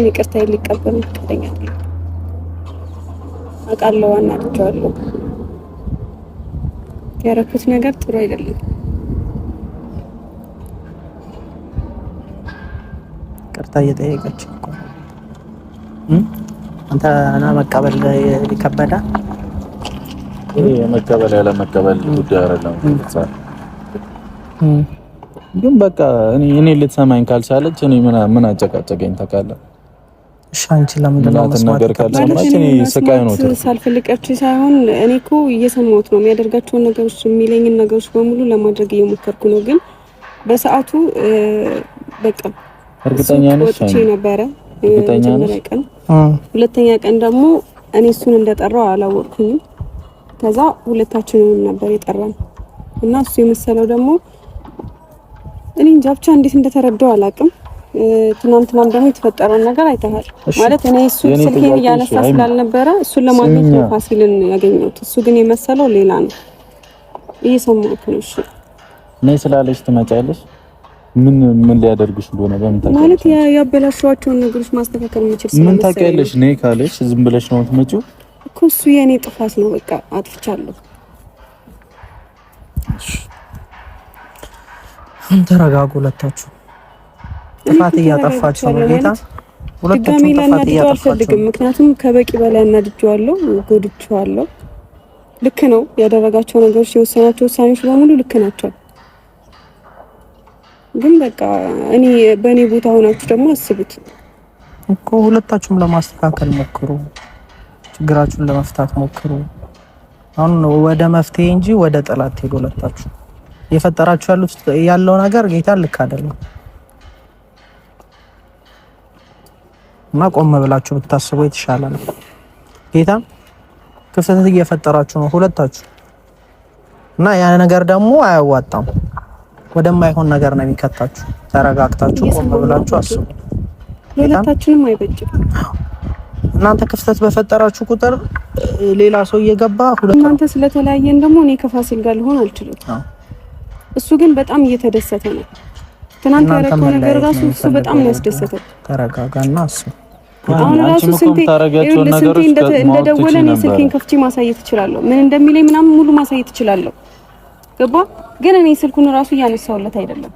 ይቅርታ ሊቀበል ፈቃደኛ አይደለም። አውቃለሁ፣ አናድጄዋለሁ። ያደረኩት ነገር ጥሩ አይደለም። ይቅርታ እየጠየቀች እኮ አንተ ና መቀበል ከበደ። ይሄ የመቀበል ያለ መቀበል ጉዳይ አይደለም። ግን በቃ እኔ ልትሰማኝ ካልቻለች እኔ ምን አጨቃጨቀኝ ታውቃለህ? እሺ አንቺ ለምንድን ነው መስማት ነገር ካልሰማች እኔ ስቃይ ነው። ሳልፈልጋችሁ ሳይሆን እኔ እኮ እየሰማሁት ነው። የሚያደርጋቸውን ነገሮች የሚለኝን ነገሮች በሙሉ ለማድረግ እየሞከርኩ ነው። ግን በሰዓቱ በቃ እርግጠኛ ነሽ ወጥቼ ነበረ። መጀመሪያ ቀን፣ ሁለተኛ ቀን ደግሞ እኔ እሱን እንደጠራው አላወቅኩኝም። ከዛ ሁለታችንንም ነበር የጠራን እና እሱ የመሰለው ደግሞ እኔ እንጃ ብቻ እንዴት እንደተረዳው አላውቅም። ትናንትናም ደግሞ የተፈጠረውን ነገር አይተሃል። ማለት እኔ እሱ ስልኬን እያነሳ ስላልነበረ እሱን ለማግኘት ነው ፋሲልን ያገኘሁት። እሱ ግን የመሰለው ሌላ ነው። እየሰማሁት ነው። እሺ ነይ ስላለሽ ትመጫለሽ። ምን ምን ሊያደርግሽ እንደሆነ በምን ታውቂያለሽ? ማለት ያበላሸዋቸውን ነገሮች ማስተካከል የምችል ምን ታውቂያለሽ? ነይ ካለሽ ዝም ብለሽ ነው የምትመጪው እኮ። እሱ የእኔ ጥፋት ነው። በቃ አጥፍቻለሁ። ተረጋጉ ሁለታችሁ። ጥፋት እያጠፋችሁ ነው ጌታ። ሁለታችሁም ጥፋት እያጠፋችሁ ነው። ምክንያቱም ከበቂ በላይ አናድጄዋለሁ፣ ጎድቼዋለሁ። ልክ ነው ያደረጋቸው ነገሮች፣ የወሰናቸው ውሳኔዎች በሙሉ ልክ ናቸው። ግን በቃ እኔ በእኔ ቦታ ሆናችሁ ደግሞ አስቡት እኮ። ሁለታችሁም ለማስተካከል ሞክሩ፣ ችግራችሁን ለመፍታት ሞክሩ። አሁን ወደ መፍትሄ እንጂ ወደ ጠላት ሄዱ። ሁለታችሁ እየፈጠራችሁ ያሉት ያለው ነገር ጌታ ልክ አይደለም እና ቆም ብላችሁ ብታስቡ የተሻለ ነው። ጌታ ክፍተት እየፈጠራችሁ ነው ሁለታችሁ እና ያ ነገር ደግሞ አያዋጣም። ወደማይሆን ነገር ነው የሚከታችሁ። ተረጋግታችሁ ቆም ብላችሁ አስቡ። ለሁለታችንም አይበጅም። እናንተ ክፍተት በፈጠራችሁ ቁጥር ሌላ ሰው እየገባ እናንተ ስለተለያየን ደግሞ እኔ ከፋሲል ጋር ልሆን አልችልም። እሱ ግን በጣም እየተደሰተ ነው። ትናንት ያደረገው ነገር ራሱ እሱ በጣም ነው ያስደሰተው። ተረጋጋና እሱ አሁን ራሱ ስንቴ እንደደወለ እኔ ስልኬን ከፍቼ ማሳየት እችላለሁ። ምን እንደሚለኝ ምናምን ሙሉ ማሳየት እችላለሁ። ገባ ግን እኔ ስልኩን ራሱ እያነሳሁለት አይደለም።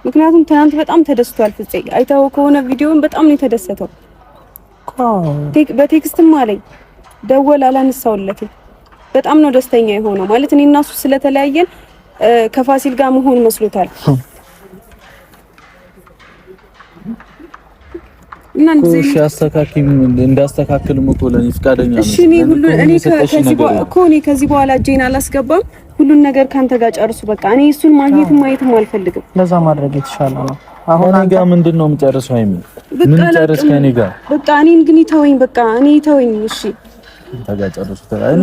ምክንያቱም ትናንት በጣም ተደስቷል። ፍፄ አይተኸው ከሆነ ቪዲዮውን በጣም ነው የተደሰተው። በ text ም አለኝ ደወል፣ አላነሳሁለትም። በጣም ነው ደስተኛ የሆነው። ማለት እኔ እና እሱ ስለተለያየን ከፋሲል ጋር መሆን መስሎታል። እና እሺ አስተካክም እንዳስተካክልም እኮ ለኔ ፍቃደኛ ነው። እሺ እኔ ሁሉ እኔ ከዚህ እኮ እኔ ከዚህ በኋላ እጄን አላስገባም። ሁሉን ነገር ካንተ ጋር ጨርሱ። በቃ እኔ እሱን ማግኘትም ማየትም አልፈልግም። ለዛ ማድረግ የተሻለ ነው። አሁን እኔ ጋር ምንድን ነው የምጨርሰው? አይሚ ምን ጨርስ ከኔ ጋር በቃ እኔን ግን ይተወኝ። በቃ እኔ ይተወኝ። እሺ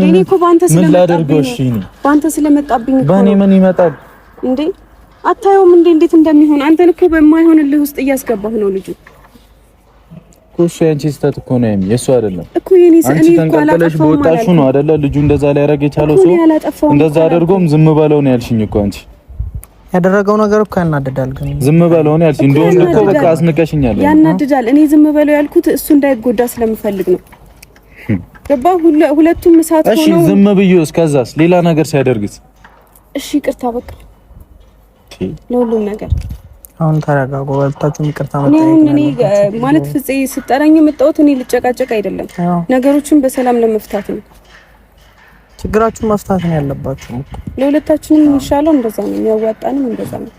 እኔ እኮ በአንተ ስለመጣብኝ በአንተ ስለመጣብኝ በእኔ ምን ይመጣል እንዴ? አታየውም እንዴ እንዴት እንደሚሆን? አንተን እኮ በማይሆንልህ ውስጥ እያስገባህ ነው ልጁ እኮ። እሱ ያንቺ ስህተት እኮ ነው የሚ የእሱ አይደለም እኮ የኔ አንቺ ተንቀልቀለሽ በወጣሽው ነው አይደለ? ልጁ እንደዛ ሊያደርግ የቻለው ሰው እንደዛ አድርጎም ዝም በለው ነው ያልሽኝ እኮ አንቺ። ያደረገው ነገር እኮ ያናድዳል። ግን ዝም በለው ነው ያልሽኝ። እንደውም እኮ በቃ አስንቀሽኛል። ያናድዳል። እኔ ዝም በለው ያልኩት እሱ እንዳይጎዳ ስለምፈልግ ነው። ገባ? ሁለቱም እሳት ሆነው። እሺ ዝም ብዬ እስከዛስ ሌላ ነገር ሲያደርግስ? እሺ ይቅርታ በቃ ለሁሉም ነገር አሁን ተረጋጉ። ሁለታችሁም ይቅርታ መጠየቅ እኔ ማለት ፍፄ ስጠራኝ የመጣሁት እኔ ልጨቃጨቅ አይደለም፣ ነገሮችን በሰላም ለመፍታት ነው። ችግራችሁን መፍታት ነው ያለባችሁ። ለሁለታችንም የሚሻለው እንደዛ ነው፣ የሚያዋጣንም እንደዛ ነው።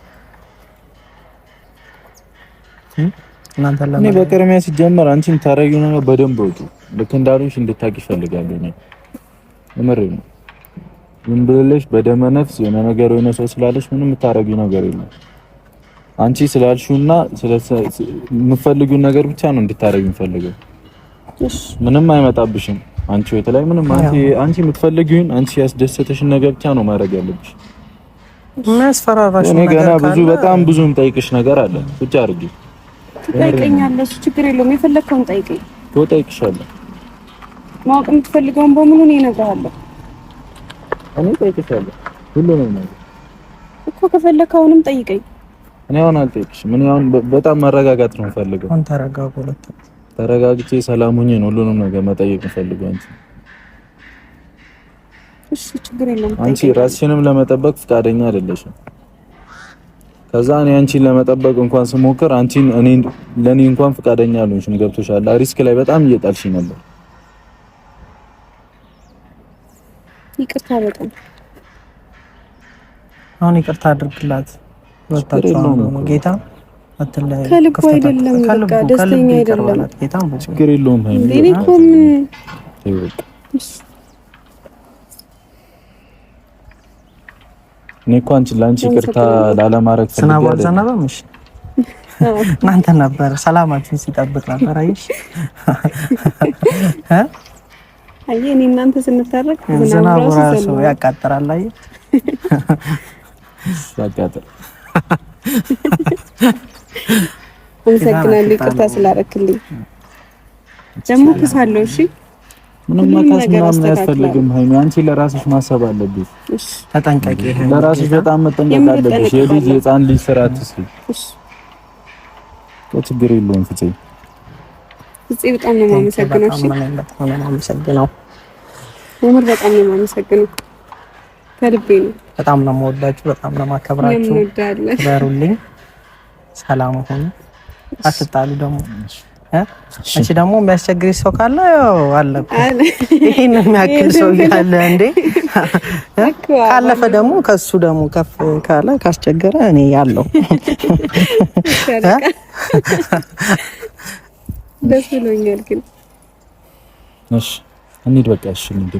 እናንተ እኔ በቅድሚያ ሲጀመር አንቺም ታረጊው ነገር በደንብ ወጡ። ልክ እንዳሉሽ እንድታቂ እፈልጋለሁ። እኔ እምሬን ነው። ዝም ብለሽ በደመ ነፍስ የሆነ ነገር የሆነ ሰው ስላለሽ ምንም የምታረጊው ነገር የለም። አንቺ ስላልሽውና የምትፈልጊውን ነገር ብቻ ነው እንድታረጊ የምፈልገው። ምንም አይመጣብሽም። አንቺ ህይወት ላይ ምንም አንቺ የምትፈልጊውን አንቺ ያስደሰተሽን ነገር ብቻ ነው ማድረግ ያለብሽ። የሚያስፈራራሽ እኔ ገና ብዙ በጣም ብዙ የምጠይቅሽ ነገር አለ። ብቻ አድርጊ። ትጠይቀኛለሽ፣ ችግር የለውም። የፈለግከውን ጠይቀኝ። እጠይቅሻለሁ። ማወቅ የምትፈልገውን በሙሉ እኔ እነግርሃለሁ። እኔ እጠይቅሻለሁ ሁሉንም ነገር እኮ ከፈለግከውንም ጠይቀኝ። እኔ አሁን አልጠይቅሽም። እኔ አሁን በጣም መረጋጋት ነው የምፈልገው። አሁን ተረጋጉ። ተረጋግቼ ሰላም ሆኜ ነው ሁሉንም ነገር መጠየቅ የምፈልገው። አንቺ እሺ፣ ችግር የለም። አንቺ ራስሽንም ለመጠበቅ ፈቃደኛ አይደለሽም። ከዛ እኔ አንቺን ለመጠበቅ እንኳን ስሞክር አንቺን እኔ ለኔ እንኳን ፈቃደኛ አልሆንሽም። ገብቶሻል? risk ላይ በጣም እየጣልሽኝ ነበር። ይቅርታ በጣም አሁን ይቅርታ አድርግላት። ጌታ አትለያዩ። ከልቡ አይደለም፣ በቃ ደስተኛ አይደለም። ችግር የለውም። እኔ እኮ ምን እኔ እኮ አንቺን ለአንቺ ይቅርታ ላለማድረግ ዝናቡ አልዘነበም። እሺ እናንተ ነበር ሰላማችሁን ሲጠብቅ ነበር። አየሽ አየህ፣ እኔ እናንተ ስንታረቅ ዝናቡ ራሱ ያቃጥራል። አየህ ያቃጥራል። አመሰግናለሁ ይቅርታ ስላደረክልኝ። ደግሞ ክሳለሁ። እሺ ምንም መካስ ምናምን አያስፈልግም። ሃይሚ አንቺ ለራስሽ ማሰብ አለብሽ። ተጠንቀቂ። ለራስሽ በጣም መጠንቀቅ አለብሽ። የልጅ የህፃን ልጅ ስራ አትስሪ። ችግር የለውም ፍፄ። ፍፄ በጣም ነው የማመሰግነው። እሺ በጣም ነው የማመሰግነው። የምር በጣም ነው የማመሰግነው ከልቤ ነው። በጣም ነው የምወዳችሁ፣ በጣም ነው የማከብራችሁ። በሩልኝ፣ ሰላም ሁኑ፣ አትጣሉ ደግሞ እሺ ደግሞ የሚያስቸግርሽ ሰው ካለ ያው አለ እኮ ይሄን የሚያክል ሰው ያለ እንዴ። ካለፈ ደግሞ ከሱ ደግሞ ከፍ ካለ ካስቸገረ እኔ ያለው ደስ ብሎኛል። ግን እሺ እንሂድ በቃ። እሺ እንሂድ።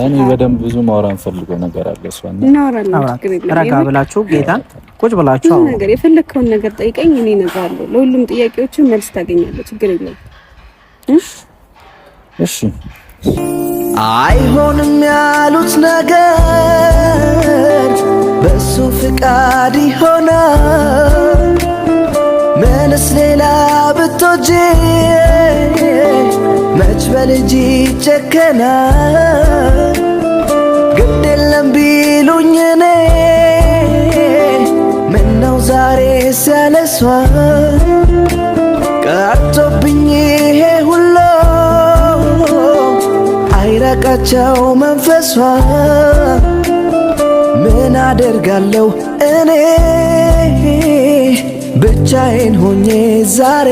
እኔ በደንብ ብዙ ማውራት ፈልገው ነገር አለ። እሷ እናወራለን። ችግር የለም። ረጋ ብላችሁ ጌታን ቁጭ ብላችሁ ብዙ ነገር የፈለግከውን ነገር ጠይቀኝ፣ እኔ እነግርሃለሁ። ለሁሉም ጥያቄዎችን መልስ ታገኛለህ። ችግር የለም። እሺ አይሆንም ያሉት ነገር በሱ ፍቃድ ይሆናል። ምንስ ሌላ ብትወጂ መች በልጅ ይጨከናል። ግድ የለም ቢሉኝ እኔ ምነው ዛሬ ሲያለሷ ቀርቶብኝ ይሄ ሁሉ አይራቃቸው መንፈሷ ምን አደርጋለሁ እኔ ብቻዬን ሆኜ ዛሬ።